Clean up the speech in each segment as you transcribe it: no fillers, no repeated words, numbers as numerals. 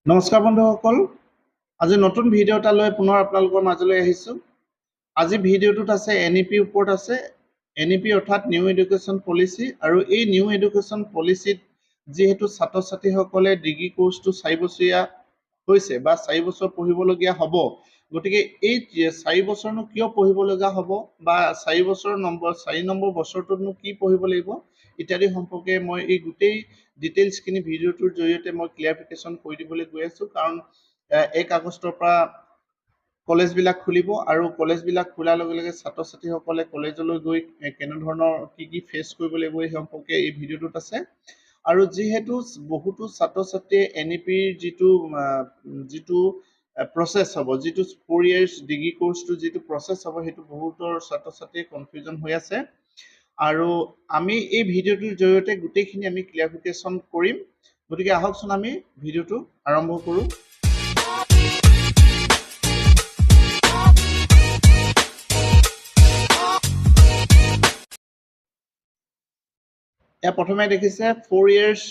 নমস্কাৰ বন্ধুসকল, আজি নতুন ভিডিঅ' এটা লৈ পুনৰ আপোনালোকৰ মাজলৈ আহিছোঁ। আজি ভিডিঅ'টোত আছে এন ই পিৰ ওপৰত আছে, এন ই পি অৰ্থাৎ নিউ এডুকেশ্যন পলিচি। আৰু এই নিউ এডুকেশ্যন পলিচিত যিহেতু ছাত্ৰ ছাত্ৰীসকলে ডিগ্ৰী কোৰ্চটো 4 বছৰীয়া হৈছে বা 4 বছৰ পঢ়িবলগীয়া হ'ব, গতিকে এই 4 বছৰনো কিয় পঢ়িবলগীয়া হ'ব বা 4 বছৰ নম্বৰ 4 নম্বৰ বছৰটোতনো কি পঢ়িব লাগিব ইত্যাদি সম্পৰ্কে মই এই গোটেই ডিটেইলছখিনি ভিডিঅ'টোৰ জৰিয়তে মই ক্লিয়াৰিফিকেশ্যন কৰি দিবলৈ গৈ আছোঁ। কাৰণ 1 আগষ্টৰ পৰা কলেজবিলাক খুলিব আৰু কলেজবিলাক খোলাৰ লগে লগে ছাত্ৰ ছাত্ৰীসকলে কলেজলৈ গৈ কেনেধৰণৰ কি কি ফেচ কৰিব লাগিব এই সম্পৰ্কে এই ভিডিঅ'টোত আছে। আৰু যিহেতু বহুতো ছাত্ৰ ছাত্ৰীয়ে এন ই পিৰ যিটো প্ৰচেছ হ'ব, যিটো 4 ইয়াৰ্ছ ডিগ্ৰী কোৰ্চটো যিটো প্ৰচেছ হ'ব, সেইটো বহুতৰ ছাত্ৰ ছাত্ৰীয়ে কনফিউজন হৈ আছে। আৰু আমি এই ভিডিঅ'টোৰ জৰিয়তে গোটেইখিনি আমি ক্লিয়াৰিফিকেশ্যন কৰিম। গতিকে আহকচোন আমি ভিডিঅ'টো আৰম্ভ কৰোঁ। ইয়াত প্ৰথমে দেখিছে 4 years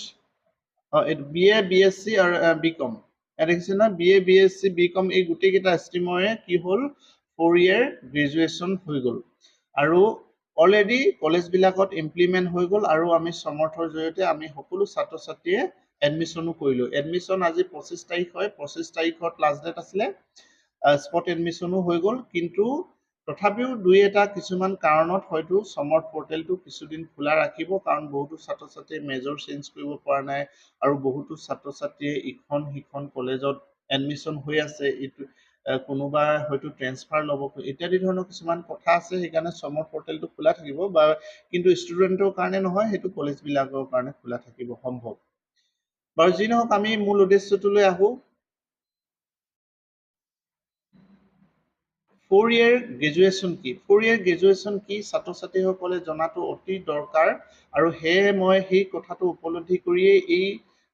B A, B S C আৰু বি কম। ইয়াত দেখিছে নহয়, B A, B S C, B com এই গোটেইকেইটা ষ্ট্ৰীমৰে কি হ'ল, 4 ইয়েৰ গ্ৰেজুৱেশ্যন হৈ গ'ল আৰু অলৰেডি কলেজবিলাকত ইমপ্লিমেণ্ট হৈ গ'ল। আৰু আমি সমৰ্থৰ জৰিয়তে আমি সকলো ছাত্ৰ ছাত্ৰীয়ে এডমিশ্যনো কৰিলোঁ। এডমিশ্যন আজি 25 তাৰিখ হয়, 25 তাৰিখত লাষ্ট ডেট আছিলে, স্পট এডমিশ্যনো হৈ গ'ল। কিন্তু তথাপিও দুই এটা কিছুমান কাৰণত হয়তো সমৰ্থ পৰ্টেলটো কিছুদিন খোলা ৰাখিব, কাৰণ বহুতো ছাত্ৰ ছাত্ৰীয়ে মেজৰ চেঞ্জ কৰিব পৰা নাই আৰু বহুতো ছাত্ৰ ছাত্ৰীয়ে ইখন সিখন কলেজত এডমিশ্যন হৈ আছে, ইটো কোনোবা হয়তো ট্ৰেন্সফাৰ ল'ব ইত্যাদি ধৰণৰ কিছুমান কথা আছে। সেইকাৰণে সমৰ্থ পৰ্টেলটো খোলা থাকিব, বা কিন্তু ষ্টুডেণ্টৰ কাৰণে নহয়, সেইটো কলেজবিলাকৰ কাৰণে খোলা থাকিব সম্ভৱ। বাৰু যি নহওক, আমি মূল উদ্দেশ্যটোলৈ আহোঁ। 4 ইয়েৰ গ্ৰেজুৱেশ্যন কি? 4 ইয়েৰ গ্ৰেজুৱেশ্যন কি ছাত্ৰ ছাত্ৰীসকলে জনাটো অতি দৰকাৰ। আৰু সেয়ে মই সেই কথাটো উপলব্ধি কৰিয়েই এই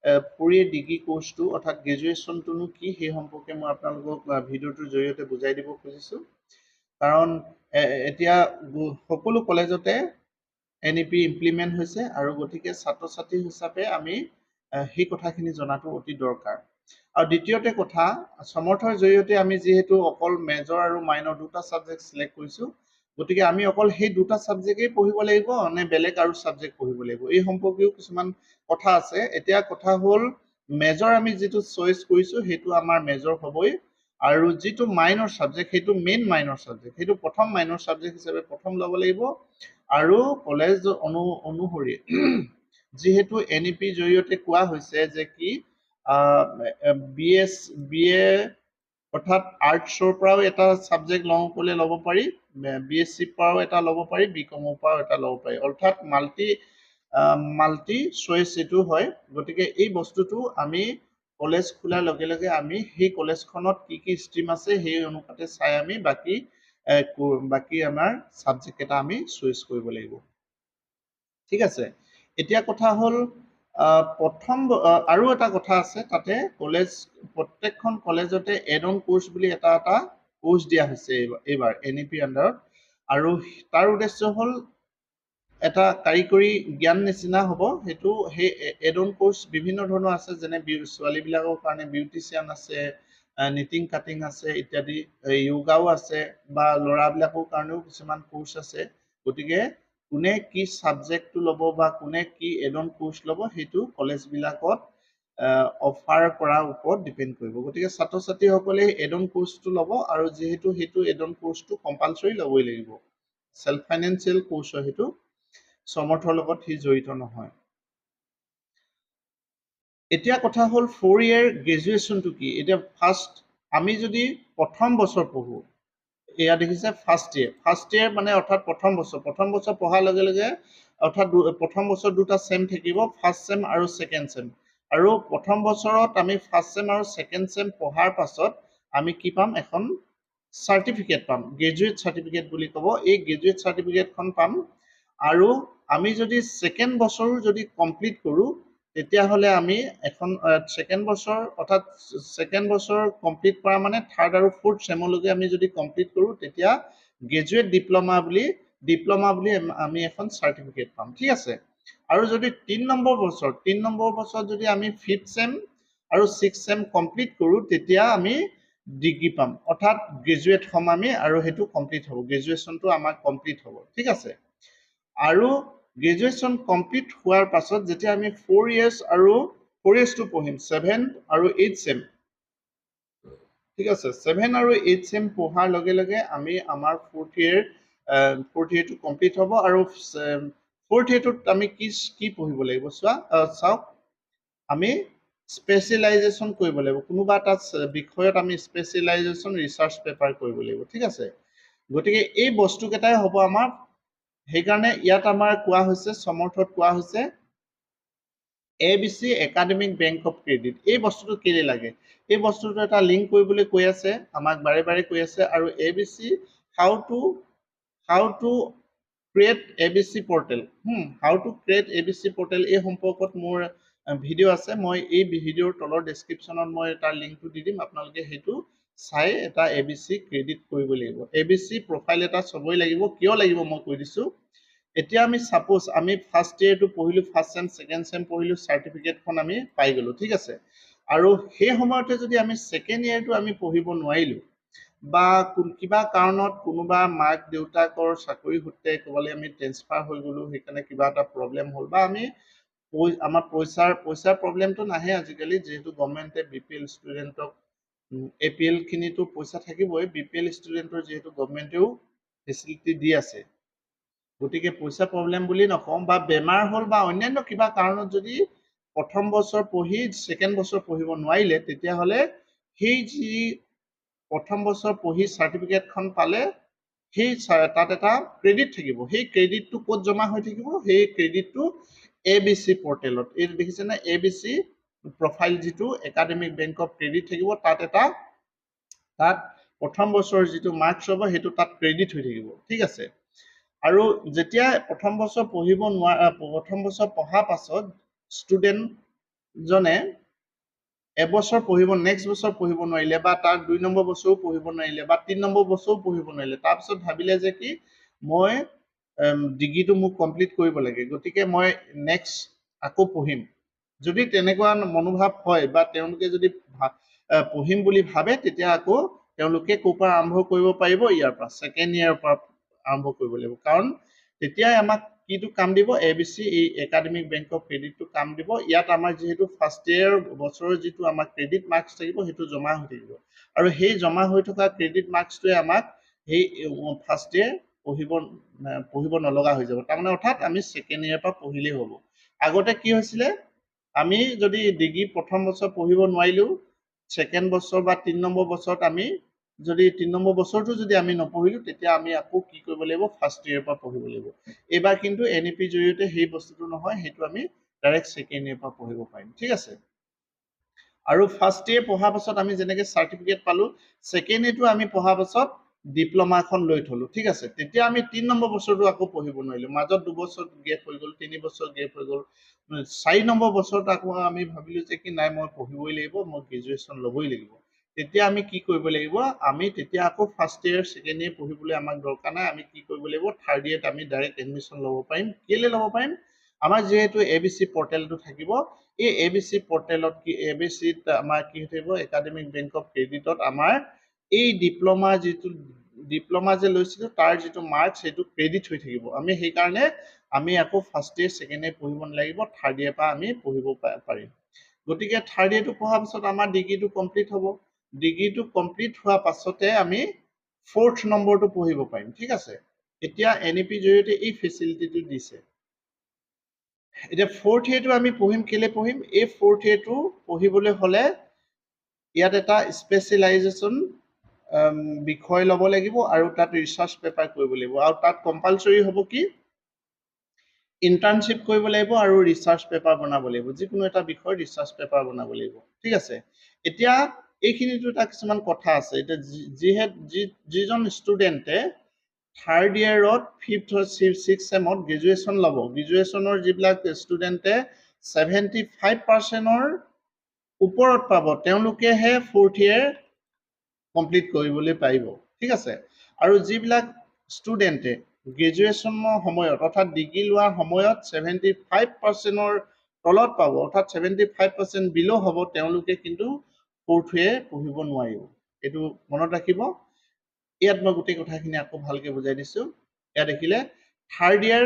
4 ইয়েৰ ডিগ্ৰী কোৰ্চটো অৰ্থাৎ গ্ৰেজুৱেশ্যনটোনো কি সেই সম্পৰ্কে মই আপোনালোকক ভিডিঅ'টোৰ জৰিয়তে বুজাই দিব খুজিছোঁ। কাৰণ এতিয়া সকলো কলেজতে এন ই পি ইমপ্লিমেণ্ট হৈছে আৰু গতিকে ছাত্ৰ ছাত্ৰী হিচাপে আমি সেই কথাখিনি জনাটো অতি দৰকাৰ। আৰু দ্বিতীয়তে কথা, সমৰ্থৰ জৰিয়তে আমি যিহেতু অকল মেজৰ আৰু মাইনৰ দুটা ছাবজেক্ট চিলেক্ট কৰিছোঁ, গতিকে আমি অকল সেই দুটা ছাবজেক্টেই পঢ়িব লাগিব নে বেলেগ আৰু ছাবজেক্ট পঢ়িব লাগিব এই সম্পৰ্কেও কিছুমান কথা আছে। এতিয়া কথা হ'ল, মেজৰ আমি যিটো চইচ কৰিছোঁ সেইটো আমাৰ মেজৰ হ'বই, আৰু যিটো মাইনৰ ছাবজেক্ট সেইটো মেইন মাইনৰ ছাবজেক্ট, সেইটো প্ৰথম মাইনৰ ছাবজেক্ট হিচাপে প্ৰথম ল'ব লাগিব। আৰু কলেজ অনুসৰি যিহেতু এন ই পিৰ জৰিয়তে কোৱা হৈছে যে কি বি এ অৰ্থাৎ আৰ্টছৰ পৰাও এটা ছাবজেক্ট লওঁ ক'লে ল'ব পাৰি, বি এছ চিৰ পৰাও এটা ল'ব পাৰি, বি কমৰ পৰাও এটা ল'ব পাৰি, অৰ্থাৎ মাল্টি চইচ এইটো হয়। গতিকে এই বস্তুটো আমি কলেজ খোলাৰ লগে লগে আমি সেই কলেজখনত কি কি ষ্ট্ৰীম আছে সেই অনুপাতে চাই আমি বাকী আমাৰ ছাবজেক্ট এটা আমি চইচ কৰিব লাগিব। ঠিক আছে। এতিয়া কথা হ'ল, প্ৰথম আৰু এটা কথা আছে, তাতে কলেজ প্ৰত্যেকখন কলেজতে এড অন কোৰ্চ বুলি এটা এটা কোৰ্চ দিয়া হৈছে এইবাৰ এন ই পিৰ আণ্ডাৰত। আৰু তাৰ উদ্দেশ্য হ'ল এটা কাৰিকৰী জ্ঞান নিচিনা হ'ব সেইটো। সেই এড অন কোৰ্চ বিভিন্ন ধৰণৰ আছে, যেনে ছোৱালীবিলাকৰ কাৰণে বিউটিচিয়ান আছে, নিটিং কাটিং আছে ইত্যাদি, য়োগাও আছে, বা ল'ৰাবিলাকৰ কাৰণেও কিছুমান কোৰ্চ আছে। গতিকে কোনে কি ছাবজেক্টটো ল'ব বা কোনে কি এড অন কোৰ্চ ল'ব সেইটো কলেজবিলাকত অফাৰ কৰাৰ ওপৰত ডিপেণ্ড কৰিব। গতিকে ছাত্ৰ ছাত্ৰীসকলে এড অন কোৰ্চটো ল'ব, আৰু যিহেতু সেইটো এড অন কোৰ্চটো কম্পালচৰি ল'বই লাগিব, চেল্ফ ফাইনেন্সিয়েল কোৰ্চ হয় সেইটো, সমৰ্থৰ লগত সি জড়িত নহয়। এতিয়া কথা হ'ল 4 ইয়েৰ গ্ৰেজুৱেশ্যনটো কি। এতিয়া ফাৰ্ষ্ট আমি যদি প্ৰথম বছৰ পঢ়োঁ, এয়া দেখিছে ফাৰ্ষ্ট ইয়েৰ মানে অৰ্থাৎ প্ৰথম বছৰ পঢ়াৰ লগে লগে অৰ্থাৎ প্ৰথম বছৰ দুটা চেম থাকিব, ফাৰ্ষ্ট চেম আৰু ছেকেণ্ড চেম। আৰু প্ৰথম বছৰত আমি ফাৰ্ষ্ট চেম আৰু ছেকেণ্ড চেম পঢ়াৰ পাছত আমি কি পাম, এখন চাৰ্টিফিকেট পাম, গ্ৰেজুৱেট চাৰ্টিফিকেট বুলি ক'ব। এই গ্ৰেজুৱেট চাৰ্টিফিকেটখন পাম। আৰু আমি যদি ছেকেণ্ড বছৰো যদি কমপ্লিট কৰোঁ তেতিয়াহ'লে আমি এখন ছেকেণ্ড বছৰ অৰ্থাৎ ছেকেণ্ড বছৰ কমপ্লিট কৰা মানে থাৰ্ড আৰু ফ'ৰ্থ চেমলৈকে আমি যদি কমপ্লিট কৰোঁ তেতিয়া গ্ৰেজুৱেট ডিপ্ল'মা বুলি আমি এখন চাৰ্টিফিকেট পাম। ঠিক আছে। আৰু যদি 3 নম্বৰ বছৰত যদি আমি ফিফ্থ চেম আৰু ছিক্স চেম কমপ্লিট কৰোঁ, তেতিয়া আমি ডিগ্ৰী পাম, অৰ্থাৎ গ্ৰেজুৱেট হ'ম আমি, আৰু সেইটো কমপ্লিট হ'ব, গ্ৰেজুৱেশ্যনটো আমাৰ কমপ্লিট হ'ব, ঠিক আছে। আৰু গ্ৰেজুৱেশ্যন কমপ্লিট হোৱাৰ পাছত যেতিয়া আমি ফ'ৰ ইয়েৰ্ছ আৰু ফ'ৰ ইয়েৰ্ছটো পঢ়িম, ছেভেন আৰু এইট চেম, ঠিক আছে, ছেভেন আৰু এইট চেম পঢ়াৰ লগে লগে আমি আমাৰ ফ'ৰ্থ ইয়েৰটো কমপ্লিট হ'ব। আৰু ফ'ৰ্থ ইয়েৰটোত আমি কি কি পঢ়িব লাগিব চোৱা, চাওক, আমি স্পেচিয়েলাইজেশ্যন কৰিব লাগিব, কোনোবা এটা বিষয়ত আমি স্পেচিয়েলাইজেশ্যন ৰিচাৰ্চ পেপাৰ কৰিব লাগিব, ঠিক আছে। গতিকে এই বস্তুকেইটাই হ'ব আমাৰ, সেইকাৰণে ইয়াত আমাৰ কোৱা হৈছে, সমৰ্থত কোৱা হৈছে ABC academic bank of credit. এই বস্তুটো কেলে লাগে, এই বস্তুটো এটা লিংক কৰিবলৈ কৈ আছে আমাক, বাৰে বাৰে কৈ আছে। আৰু ABC how to create ABC portal, how to create ABC portal, এই সম্পৰ্কত মোৰ ভিডিঅ' আছে, মই এই ভিডিঅ'ৰ তলৰ ডেছক্ৰিপশ্যনত মই তাৰ লিংকটো দি দিম, আপোনালোকে সেইটো চাই এটা এ বি চি ক্ৰেডিট কৰিব লাগিব, এ বি চি প্ৰফাইল এটা চবই লাগিব। কিয় লাগিব মই কৈ দিছোঁ। এতিয়া আমি ছাপ'জ আমি ফাৰ্ষ্ট ইয়েৰটো পঢ়িলোঁ, ফাৰ্ষ্ট চেম ছেকেণ্ড চেম পঢ়িলোঁ, চাৰ্টিফিকেটখন আমি পাই গ'লোঁ, ঠিক আছে। আৰু সেই সময়তে যদি আমি ছেকেণ্ড ইয়েৰটো আমি পঢ়িব নোৱাৰিলোঁ বা কিবা কাৰণত কোনোবা মাক দেউতাকৰ চাকৰি সূত্ৰে ক'ৰবালৈ আমি ট্ৰেন্সফাৰ হৈ গ'লোঁ, সেইকাৰণে কিবা এটা প্ৰব্লেম হ'ল, বা আমি আমাৰ পইচাৰ প্ৰব্লেমটো নাহে আজিকালি, যিহেতু গভমেণ্টে বি পি এল ষ্টুডেণ্টক এ পি এলখিনিতো পইচা থাকিবই, বি পি এল ষ্টুডেণ্টৰ যিহেতু গভমেণ্টেও ফেচিলিটি দি আছে, গতিকে পইচা প্ৰব্লেম বুলি নকওঁ। বা বেমাৰ হ'ল বা অন্যান্য কিবা কাৰণত যদি প্ৰথম বছৰ পঢ়ি ছেকেণ্ড বছৰ পঢ়িব নোৱাৰিলে, তেতিয়াহ'লে সেই যি প্ৰথম বছৰ পঢ়ি চাৰ্টিফিকেটখন পালে, সেই তাত এটা ক্ৰেডিট থাকিব, সেই ক্ৰেডিটটো ক'ত জমা হৈ থাকিব, সেই ক্ৰেডিটটো এ বি চি পৰ্টেলত, এই দেখিছেনে এ বি চি প্ৰফাইল যিটো একাডেমিক বেংক অফ ক্ৰেডিট থাকিব, তাত প্ৰথম বছৰ যিটো মাৰ্কছ হ'ব সেইটো তাত ক্ৰেডিট হৈ থাকিব, ঠিক আছে। আৰু যেতিয়া প্ৰথম বছৰ পঢ়িব নোৱাৰা, প্ৰথম বছৰ পঢ়াৰ পাছত ষ্টুডেণ্টজনে এবছৰ পঢ়িব, নেক্সট বছৰ পঢ়িব নোৱাৰিলে বা তাৰ 2 নম্বৰ বছৰো পঢ়িব নোৱাৰিলে বা 3 নম্বৰ বছৰো পঢ়িব নোৱাৰিলে, তাৰপিছত ভাবিলে যে কি মই ডিগ্ৰীটো মোক কমপ্লিট কৰিব লাগে, গতিকে মই নেক্সট আকৌ পঢ়িম। যদি তেনেকুৱা মনোভাৱ হয় বা তেওঁলোকে যদি পঢ়িম বুলি ভাবে, তেতিয়া আকৌ তেওঁলোকে ক'ৰ পৰা আৰম্ভ কৰিব পাৰিব, ইয়াৰ পৰা ছেকেণ্ড ইয়েৰৰ পৰা আৰম্ভ কৰিব লাগিব। কাৰণ তেতিয়াই আমাক কিটো কাম দিব, এ বি চি এই একাডেমিক বেংক অফ ক্ৰেডিটটো কাম দিব। ইয়াত আমাৰ যিহেতু ফাৰ্ষ্ট ইয়েৰ বছৰৰ যিটো আমাৰ ক্ৰেডিট মাৰ্কছ থাকিব সেইটো জমা হৈ থাকিব, আৰু সেই জমা হৈ থকা ক্ৰেডিট মাৰ্কছটোৱে আমাক সেই ফাৰ্ষ্ট ইয়েৰ পঢ়িব নলগা হৈ যাব। তাৰমানে অৰ্থাৎ আমি ছেকেণ্ড ইয়েৰৰ পৰা পঢ়িলেই হ'ব। আগতে কি হৈছিলে, আমি যদি ডিগ্ৰী প্ৰথম বছৰ পঢ়িব নোৱাৰিলেও ছেকেণ্ড বছৰ বা 3 নম্বৰ বছৰত আমি যদি 3 নম্বৰ বছৰটো যদি আমি নপঢ়িলোঁ, তেতিয়া আমি আকৌ কি কৰিব লাগিব, ফাৰ্ষ্ট ইয়েৰৰ পৰা পঢ়িব লাগিব। এইবাৰ কিন্তু এন ই পিৰ জৰিয়তে সেই বস্তুটো নহয়, সেইটো আমি ডাইৰেক্ট ছেকেণ্ড ইয়েৰৰ পৰা পঢ়িব পাৰিম, ঠিক আছে। আৰু ফাৰ্ষ্ট ইয়েৰ পঢ়াৰ পাছত আমি যেনেকৈ চাৰ্টিফিকেট পালোঁ, ছেকেণ্ড ইয়েৰটো আমি পঢ়াৰ পাছত ডিপ্ল'মাখন লৈ থলোঁ, ঠিক আছে। তেতিয়া আমি 3 নম্বৰ বছৰটো আকৌ পঢ়িব নোৱাৰিলোঁ, মাজত 2 বছৰ গেপ হৈ গ'ল, 3 বছৰ গেপ হৈ গ'ল, 4 নম্বৰ বছৰত আকৌ আমি ভাবিলোঁ যে কি নাই মই পঢ়িবই লাগিব, মই গ্ৰেজুৱেশ্যন ল'বই লাগিব। তেতিয়া আমি কি কৰিব লাগিব, আমি তেতিয়া আকৌ ফাৰ্ষ্ট ইয়েৰ ছেকেণ্ড ইয়েৰ পঢ়িবলৈ আমাক দৰকাৰ নাই, আমি কি কৰিব লাগিব, থাৰ্ড ইয়েৰত আমি ডাইৰেক্ট এডমিশ্যন ল'ব পাৰিম। কেলৈ ল'ব পাৰিম, আমাৰ যিহেতু এ বি চি পৰ্টেলটো থাকিব, এই এ বি চি পৰ্টেলত কি এ বি চিত আমাৰ কি হৈ থাকিব, একাডেমিক বেংক অফ ক্ৰেডিটত আমাৰ এই ডিপ্ল'মা যিটো ডিপ্ল'মা যে লৈছিলোঁ তাৰ যিটো মাৰ্কছ সেইটো ক্ৰেডিট হৈ থাকিব। আমি সেইকাৰণে আমি আকৌ ফাৰ্ষ্ট ইয়েৰ ছেকেণ্ড ইয়েৰ পঢ়িব নালাগিব, থাৰ্ড ইয়েৰ পৰা আমি পঢ়িব পাৰিম। গতিকে থাৰ্ড ইয়েৰটো পঢ়াৰ পাছত আমাৰ ডিগ্ৰীটো কমপ্লিট হ'ব। ডিগ্ৰীটো কমপ্লিট হোৱাৰ পাছতে আমি ফ'ৰ্থ নম্বৰটো পঢ়িব পাৰিম, ঠিক আছে। এতিয়া এন ই পিৰ জৰিয়তে এই ফেচিলিটিটো দিছে। এতিয়া ফ'ৰ্থ ইয়েৰটো আমি পঢ়িম, কেলৈ পঢ়িম, এই ফ'ৰ্থ ইয়েৰটো পঢ়িবলৈ হ'লে ইয়াত এটা স্পেচিয়েলাইজেশ্যন বিষয় ল'ব লাগিব আৰু তাত ৰিচাৰ্চ পেপাৰ কৰিব লাগিব, আৰু তাত কম্পালচৰি হ'ব কি ইণ্টাৰ্ণশ্বিপ কৰিব লাগিব আৰু ৰিচাৰ্চ পেপাৰ বনাব লাগিব, যিকোনো এটা বিষয়ত ৰিচাৰ্চ পেপাৰ বনাব লাগিব, ঠিক আছে। এতিয়া এইখিনিতো এটা কিছুমান কথা আছে। এতিয়া যিজন ষ্টুডেণ্টে থাৰ্ড ইয়েৰত ফিফ্থ ছিক্স চেমত গ্ৰেজুৱেশ্যন ল'ব, গ্ৰেজুৱেশ্যনৰ যিবিলাক ষ্টুডেণ্টে 75%ৰ ওপৰত পাব, তেওঁলোকেহে ফ'ৰ্থ ইয়েৰ কমপ্লিট কৰিবলৈ পাৰিব, ঠিক আছে। আৰু যিবিলাক ষ্টুডেণ্টে গ্ৰেজুৱেশ্যনৰ সময়ত অৰ্থাৎ ডিগ্ৰী লোৱাৰ সময়ত 75%ৰ তলত পাব, অৰ্থাৎ 75% বিল' হ'ব, তেওঁলোকে কিন্তু ফ'ৰ্থ ইয়েৰ পঢ়িব নোৱাৰিব। এইটো মনত ৰাখিব। ইয়াত মই গোটেই কথাখিনি আকৌ ভালকৈ বুজাই দিছোঁ। ইয়াত দেখিলে থাৰ্ড ইয়েৰ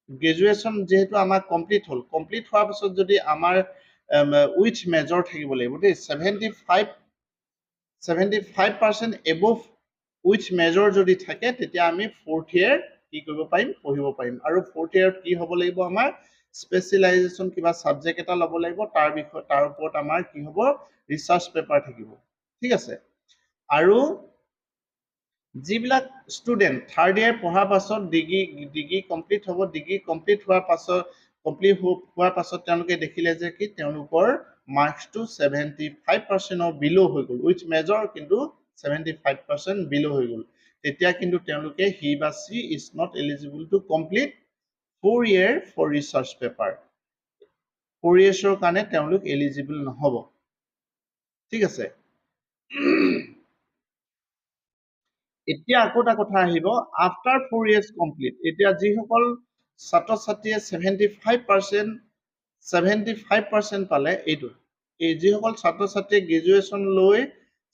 গ্ৰেজুৱেশ্যন যিহেতু আমাৰ কমপ্লিট হ'ল, কমপ্লিট হোৱাৰ পাছত যদি আমাৰ উইথ মেজৰ থাকিব লাগিব দেই, 75% above with major যদি থাকে, তেতিয়া আমি ফ'ৰ্থ ইয়েৰ কি কৰিব পাৰিম? পঢ়িব পাৰিম। আৰু ফ'ৰ্থ ইয়েৰত কি হ'ব লাগিব? আমাৰ স্পেচিয়েলাইজেশ্যন কিবা ছাবজেক্ট এটা ল'ব লাগিব, তাৰ বিষয় তাৰ ওপৰত আমাৰ কি হ'ব? ৰিচাৰ্চ পেপাৰ থাকিব। ঠিক আছে। আৰু যিবিলাক ষ্টুডেণ্ট থাৰ্ড ইয়েৰ পঢ়াৰ পাছত ডিগ্ৰী কমপ্লিট হ'ব, ডিগ্ৰী কমপ্লিট হোৱাৰ পাছত তেওঁলোকে দেখিলে যে কি তেওঁলোকৰ মাৰ্কছটো 75%ৰ বিল' হৈ গ'ল, উইথ মেজৰ কিন্তু 75% বিল' হৈ গ'ল, তেতিয়া কিন্তু তেওঁলোকে হি বা she is not eligible to complete 4 year for research paper। 4 ইয়েৰ্ছৰ কাৰণে তেওঁলোক এলিজিবল নহ'ব। ঠিক আছে। এতিয়া আকৌ এটা কথা আহিব, আফটাৰ 4 ইয়েৰ্ছ কমপ্লিট, এতিয়া যিসকল ছাত্ৰ ছাত্ৰীয়ে 75% পালে, এইটো এই যিসকল ছাত্ৰ ছাত্ৰীয়ে গ্ৰেজুৱেশ্যন লৈ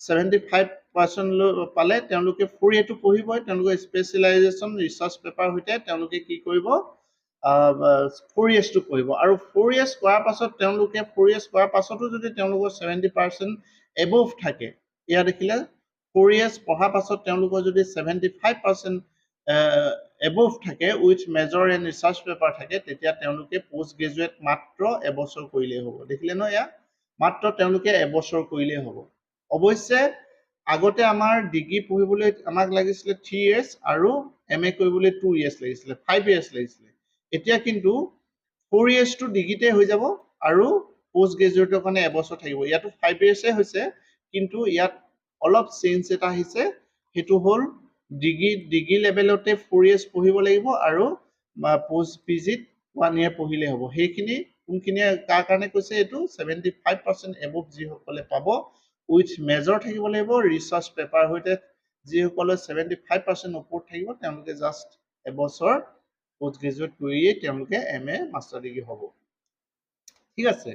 75% লৈ পালে, তেওঁলোকে ফ'ৰ ইয়েৰটো পঢ়িবই। তেওঁলোকে স্পেচিয়েলাইজেশ্যন ৰিচাৰ্চ পেপাৰ সৈতে তেওঁলোকে কি কৰিব? 4 ইয়েৰ্ছটো পঢ়িব। আৰু 4 ইয়েৰ্ছ কৰাৰ পাছত, তেওঁলোকে 4 ইয়েৰ্ছ কৰাৰ পাছতো যদি তেওঁলোকৰ 70% এবভ থাকে, এয়া দেখিলে, 4 ইয়েৰ্ছ পঢ়াৰ পাছত তেওঁলোকৰ যদি 75% এবভ থাকে with major and research paper থাকে, তেতিয়া তেওঁলোকে পষ্ট গ্ৰেজুৱেট মাত্ৰ এবছৰ কৰিলেই হ'ব। দেখিলে ন? এয়া মাত্ৰ তেওঁলোকে এবছৰ কৰিলেই হ'ব। অৱশ্যে আগতে আমাৰ ডিগ্ৰী পঢ়িবলৈ আমাক লাগিছিলে 3 ইয়েৰ্ছ আৰু এম এ কৰিবলৈ 2 ইয়েৰ্ছ লাগিছিলে, 5 ইয়েৰ্ছ লাগিছিলে। এতিয়া কিন্তু 4 ইয়েৰ্ছটো ডিগ্ৰীতে হৈ যাব আৰু পষ্ট গ্ৰেজুৱেটৰ কাৰণে এবছৰ থাকিব। ইয়াতো 5 ইয়েৰ্ছে হৈছে, কিন্তু ইয়াত অলপ চেঞ্জ এটা আহিছে। সেইটো হ'ল ডিগ্ৰী লেভেলতে 4 ইয়েৰ্ছ পঢ়িব লাগিব আৰু পষ্ট পি জিত 1 ইয়েৰ পঢ়িলেই হ'ব। সেইখিনি কোনখিনিয়ে কাৰ কাৰণে কৈছে এইটো? 75% এবভ যিসকলে পাব, উইথ মেজৰ থাকিব লাগিব, ৰিচাৰ্চ পেপাৰ সৈতে যিসকলে 75% ওপৰত থাকিব, তেওঁলোকে জাষ্ট এবছৰ পষ্ট গ্ৰেজুৱেট কৰিয়েই তেওঁলোকে এম এ মাষ্টাৰ ডিগ্ৰী হ'ব। ঠিক আছে।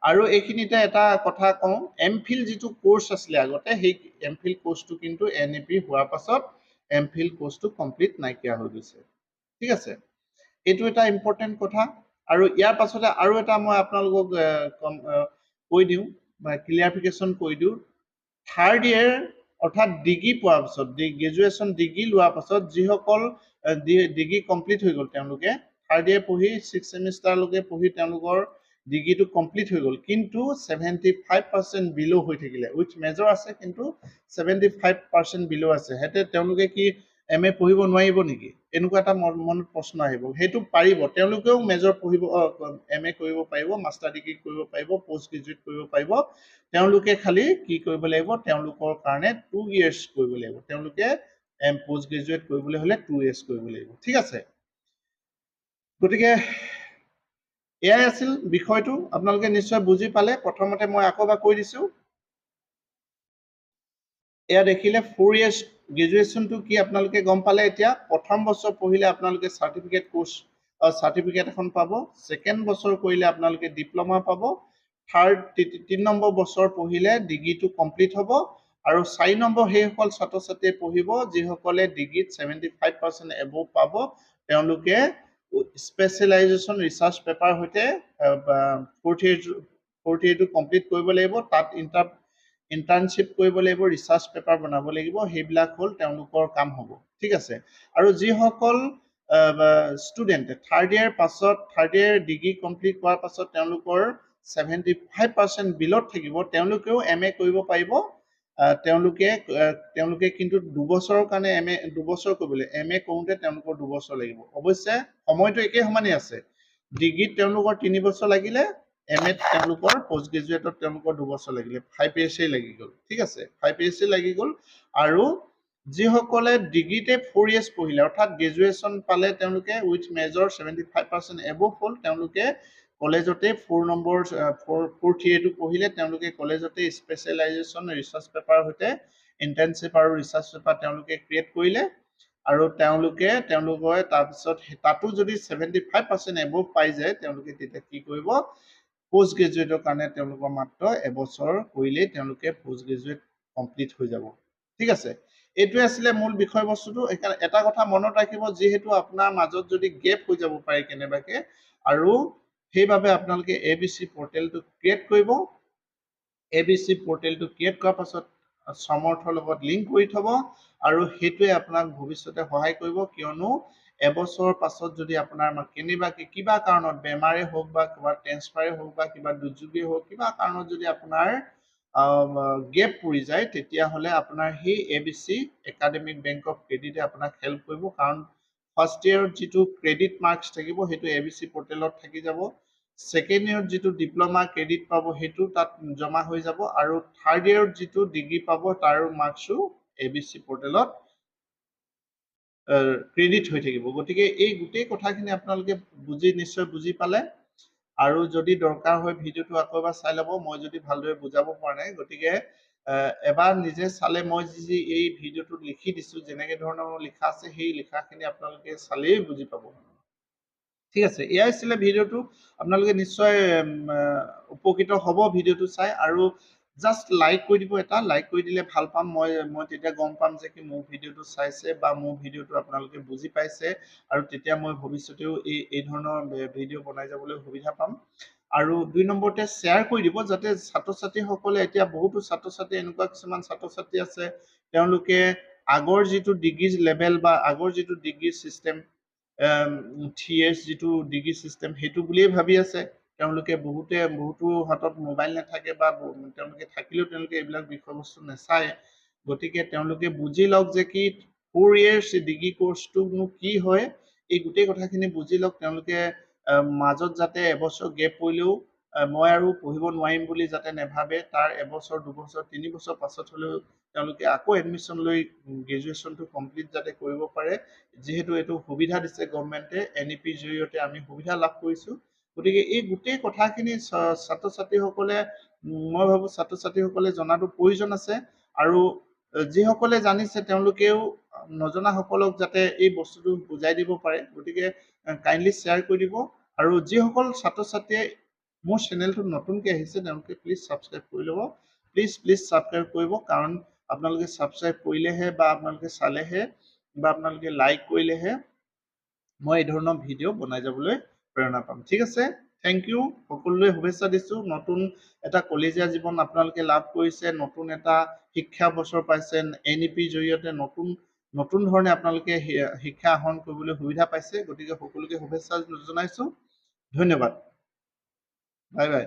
আৰু এইখিনিতে এটা কথা কওঁ, এম ফিল যিটো কোৰ্চ আছিলে আগতে, সেই এম ফিল কোৰ্চটো কিন্তু এন ই পি হোৱাৰ পাছত এম ফিল কোৰ্চটো কমপ্লিট নাইকিয়া হৈ গৈছে। ঠিক আছে। এইটো এটা ইম্পৰ্টেণ্ট কথা। আৰু ইয়াৰ পাছতে আৰু এটা মই আপোনালোকক কৈ দিওঁ বা ক্লিয়াৰিফিকেশ্যন কৰি দিওঁ। থাৰ্ড ইয়েৰ অৰ্থাৎ ডিগ্ৰী পোৱাৰ পাছত, গ্ৰেজুৱেশ্যন ডিগ্ৰী লোৱাৰ পাছত, যিসকল ডিগ্ৰী কমপ্লিট হৈ গ'ল, তেওঁলোকে থাৰ্ড ইয়েৰ পঢ়ি ছিক্স ছেমিষ্টাৰলৈকে পঢ়ি তেওঁলোকৰ ডিগ্ৰীটো কমপ্লিট হৈ গ'ল, কিন্তু 75% বিল' হৈ থাকিলে, উইথ মেজৰ আছে কিন্তু 75% বিল' আছে, সিহঁতে তেওঁলোকে কি এম এ পঢ়িব নোৱাৰিব নেকি? এনেকুৱা এটা মনত প্ৰশ্ন আহিব। সেইটো পাৰিব। তেওঁলোকেও মেজৰ পঢ়িব, এম এ কৰিব পাৰিব, মাষ্টাৰ ডিগ্ৰী কৰিব পাৰিব, পষ্ট গ্ৰেজুৱেট কৰিব পাৰিব। তেওঁলোকে খালি কি কৰিব লাগিব? তেওঁলোকৰ কাৰণে 2 ইয়েৰ্ছ কৰিব লাগিব। তেওঁলোকে এম পষ্ট গ্ৰেজুৱেট কৰিবলৈ হ'লে 2 ইয়েৰ্ছ কৰিব লাগিব। ঠিক আছে। গতিকে এয়াই আছিল বিষয়টো। আপোনালোকে নিশ্চয় বুজি পালে। প্ৰথমতে মই আকৌ এবাৰ কৈ দিছোঁ। এয়া দেখিলে, 4 ইয়েৰ্ছ গ্ৰেজুৱেশ্যনটো কি আপোনালোকে গম পালে। এতিয়া প্ৰথম বছৰ পঢ়িলে আপোনালোকে চাৰ্টিফিকেট কোৰ্চ, চাৰ্টিফিকেট এখন পাব। ছেকেণ্ড বছৰ কৰিলে আপোনালোকে ডিপ্ল'মা পাব। থাৰ্ড, তিনি নম্বৰ বছৰ পঢ়িলে ডিগ্ৰীটো কমপ্লিট হ'ব। আৰু চাৰি নম্বৰ সেইসকল ছাত্ৰ ছাত্ৰীয়ে পঢ়িব যিসকলে ডিগ্ৰীত 75% এবভ পাব। তেওঁলোকে স্পেচিয়েলাইজেশ্যন ৰিচাৰ্চ পেপাৰ সৈতে ফ'ৰ্থ ইয়েৰটো কমপ্লিট কৰিব লাগিব। তাত ইণ্টাৰ্ণশ্বিপ কৰিব লাগিব, ৰিচাৰ্চ পেপাৰ বনাব লাগিব। সেইবিলাক হ'ল তেওঁলোকৰ কাম হ'ব। ঠিক আছে। আৰু যিসকল ষ্টুডেণ্টে থাৰ্ড ইয়েৰ পাছত, থাৰ্ড ইয়েৰ ডিগ্ৰী কমপ্লিট কৰাৰ পাছত তেওঁলোকৰ 75% বিলত থাকিব, তেওঁলোকেও এম এ কৰিব পাৰিব। তেওঁলোকে কিন্তু দুবছৰৰ কাৰণে এম এ দুবছৰ কৰিব লাগিব। এম এ কৰোঁতে তেওঁলোকৰ দুবছৰ লাগিব। অৱশ্যে সময়টো একে সমানেই আছে। ডিগ্ৰীত তেওঁলোকৰ 3 বছৰ লাগিলে, এম এত তেওঁলোকৰ, পষ্ট গ্ৰেজুৱেটত তেওঁলোকৰ দুবছৰ লাগিলে, 5 ইয়েৰ্ছেই লাগি গ'ল। ঠিক আছে, 5 ইয়েৰ্ছেই লাগি গ'ল। আৰু যিসকলে ডিগ্ৰীতে 4 ইয়েৰ্ছ পঢ়িলে, অৰ্থাৎ গ্ৰেজুৱেশ্যন পালে তেওঁলোকে with major 75% above হ'ল, তেওঁলোকে কলেজতে ফ'ৰ নম্বৰ ফ'ৰ ফ'ৰ্থ ইয়েৰটো পঢ়িলে। তেওঁলোকে কলেজতে স্পেচিয়েলাইজেশ্যন ৰিচাৰ্চ পেপাৰৰ সৈতে ইণ্টাৰ্ণশ্বিপ আৰু ৰিচাৰ্চ পেপাৰ তেওঁলোকে ক্ৰিয়েট কৰিলে। আৰু তেওঁলোকে তাৰপিছত তাতো যদি 75% এবভ পাই যায়, তেওঁলোকে তেতিয়া কি কৰিব, পষ্ট গ্ৰেজুৱেটৰ কাৰণে তেওঁলোকৰ মাত্ৰ এবছৰ কৰিলেই তেওঁলোকে পষ্ট গ্ৰেজুৱেট কমপ্লিট হৈ যাব। ঠিক আছে, এইটোৱে আছিলে মূল বিষয়বস্তুটো। সেইকাৰণে এটা কথা মনত ৰাখিব, যিহেতু আপোনাৰ মাজত যদি গেপ হৈ যাব পাৰে কেনেবাকে, আৰু সেইবাবে আপোনালোকে এ বি চি পৰ্টেলটো ক্ৰিয়েট কৰিব। এ বি চি পৰ্টেলটো ক্ৰিয়েট কৰাৰ পাছত সমৰ্থৰ লগত লিংক কৰি থ'ব, আৰু সেইটোৱে আপোনাক ভৱিষ্যতে সহায় কৰিব। কিয়নো এবছৰৰ পাছত যদি আপোনাৰ কেনেবাকে কিবা কাৰণত বেমাৰে হওক বা কিবা ট্ৰেন্সফাৰে হওক বা কিবা দুৰ্যোগেই হওক, কিবা কাৰণত যদি আপোনাৰ গেপ পৰি যায়, তেতিয়াহ'লে আপোনাৰ সেই A B C academic bank of ক্ৰেডিটে আপোনাক হেল্প কৰিব। কাৰণ ফাৰ্ষ্ট ইয়েৰত যিটো ক্ৰেডিট মাৰ্কছ থাকিব সেইটো এ বি চি পৰ্টেলত থাকি যাব, ছেকেণ্ড ইয়েৰত যিটো ডিপ্ল'মা ক্ৰেডিট পাব সেইটো তাত জমা হৈ যাব, আৰু থাৰ্ড ইয়েৰত যিটো ডিগ্ৰী পাব তাৰ মাৰ্কছো এ বি চি পৰ্টেলত ক্ৰেডিট হৈ থাকিব। গতিকে এই গোটেই কথাখিনি আপোনালোকে নিশ্চয় বুজি পালে। আৰু যদি দৰকাৰ হয় ভিডিঅ'টো আকৌ এবাৰ চাই ল'ব, মই যদি ভালদৰে বুজাব পৰা নাই। গতিকে এবাৰ নিজে চালে, মই যি যি এই ভিডিঅ'টোত লিখি দিছোঁ, যেনেকে ধৰণৰ লিখা আছে সেই লিখাখিনি আপোনালোকে চালেই বুজি পাব। ঠিক আছে, এয়াই আছিলে ভিডিঅ'টো। আপোনালোকে নিশ্চয় উপকৃত হ'ব ভিডিঅ'টো চাই, আৰু জাষ্ট লাইক কৰি দিব, এটা লাইক কৰি দিলে ভাল পাম মই। মই তেতিয়া গম পাম যে কি মোৰ ভিডিঅ'টো চাইছে বা মোৰ ভিডিঅ'টো আপোনালোকে বুজি পাইছে, আৰু তেতিয়া মই ভৱিষ্যতেও এই ধৰণৰ ভিডিঅ' বনাই যাবলৈ সুবিধা পাম। আৰু 2 নম্বৰতে শ্বেয়াৰ কৰি দিব, যাতে ছাত্ৰ ছাত্ৰীসকলে, এতিয়া বহুতো ছাত্ৰ ছাত্ৰী এনেকুৱা কিছুমান ছাত্ৰ ছাত্ৰী আছে, তেওঁলোকে আগৰ যিটো ডিগ্ৰী লেভেল বা আগৰ যিটো ডিগ্ৰী ছিষ্টেম, 3 ইয়েৰ্ছ যিটো ডিগ্ৰী ছিষ্টেম, সেইটো বুলিয়েই ভাবি আছে। তেওঁলোকে বহুতো হাতত মোবাইল নাথাকে বা তেওঁলোকে থাকিলেও তেওঁলোকে এইবিলাক বিষয়বস্তু নাচায়। গতিকে তেওঁলোকে বুজি লওক যে কি 4 ইয়েৰ্ছ ডিগ্ৰী কৰ্চটোনো কি হয়, এই গোটেই কথাখিনি বুজি লওক। তেওঁলোকে মাজত যাতে এবছৰ গেপ পৰিলেও মই আৰু পঢ়িব নোৱাৰিম বুলি যাতে নেভাবে, তাৰ এবছৰ 2 বছৰ 3 বছৰ পাছত হ'লেও তেওঁলোকে আকৌ এডমিশ্যন লৈ গ্ৰেজুৱেশ্যনটো কমপ্লিট যাতে কৰিব পাৰে। যিহেতু এইটো সুবিধা দিছে গভমেণ্টে, এন ই পিৰ জৰিয়তে আমি সুবিধা লাভ কৰিছোঁ। গতিকে এই গোটেই কথাখিনি ছাত্ৰ ছাত্ৰীসকলে, মই ভাবোঁ ছাত্ৰ ছাত্ৰীসকলে জনাটো প্ৰয়োজন আছে। আৰু যিসকলে জানিছে তেওঁলোকেও নজনাসকলক যাতে এই বস্তুটো বুজাই দিব পাৰে। গতিকে কাইণ্ডলি শ্বেয়াৰ কৰি দিব। আৰু যিসকল ছাত্ৰ ছাত্ৰীয়ে মোৰ চেনেলটোত নতুনকৈ আহিছে, তেওঁলোকে প্লিজ ছাবস্ক্ৰাইব কৰি ল'ব। প্লিজ প্লিজ ছাবস্ক্ৰাইব কৰিব, কাৰণ আপোনালোকে ছাবস্ক্ৰাইব কৰিলেহে বা আপোনালোকে চালেহে বা আপোনালোকে লাইক কৰিলেহে মই এই ধৰণৰ ভিডিঅ' বনাই যাবলৈ প্ৰেৰণা পাম। ঠিক আছে, thank U. সকলোলৈ শুভেচ্ছা দিছোঁ। নতুন এটা কলেজীয়া জীৱন আপোনালোকে লাভ কৰিছে, নতুন এটা শিক্ষা বছৰ পাইছে, এন ই পিৰ জৰিয়তে নতুন নতুন ধৰণে আপোনালোকে শিক্ষা আহৰণ কৰিবলৈ সুবিধা পাইছে। গতিকে সকলোকে শুভেচ্ছা জনাইছোঁ। ধন্যবাদ, বাই বাই।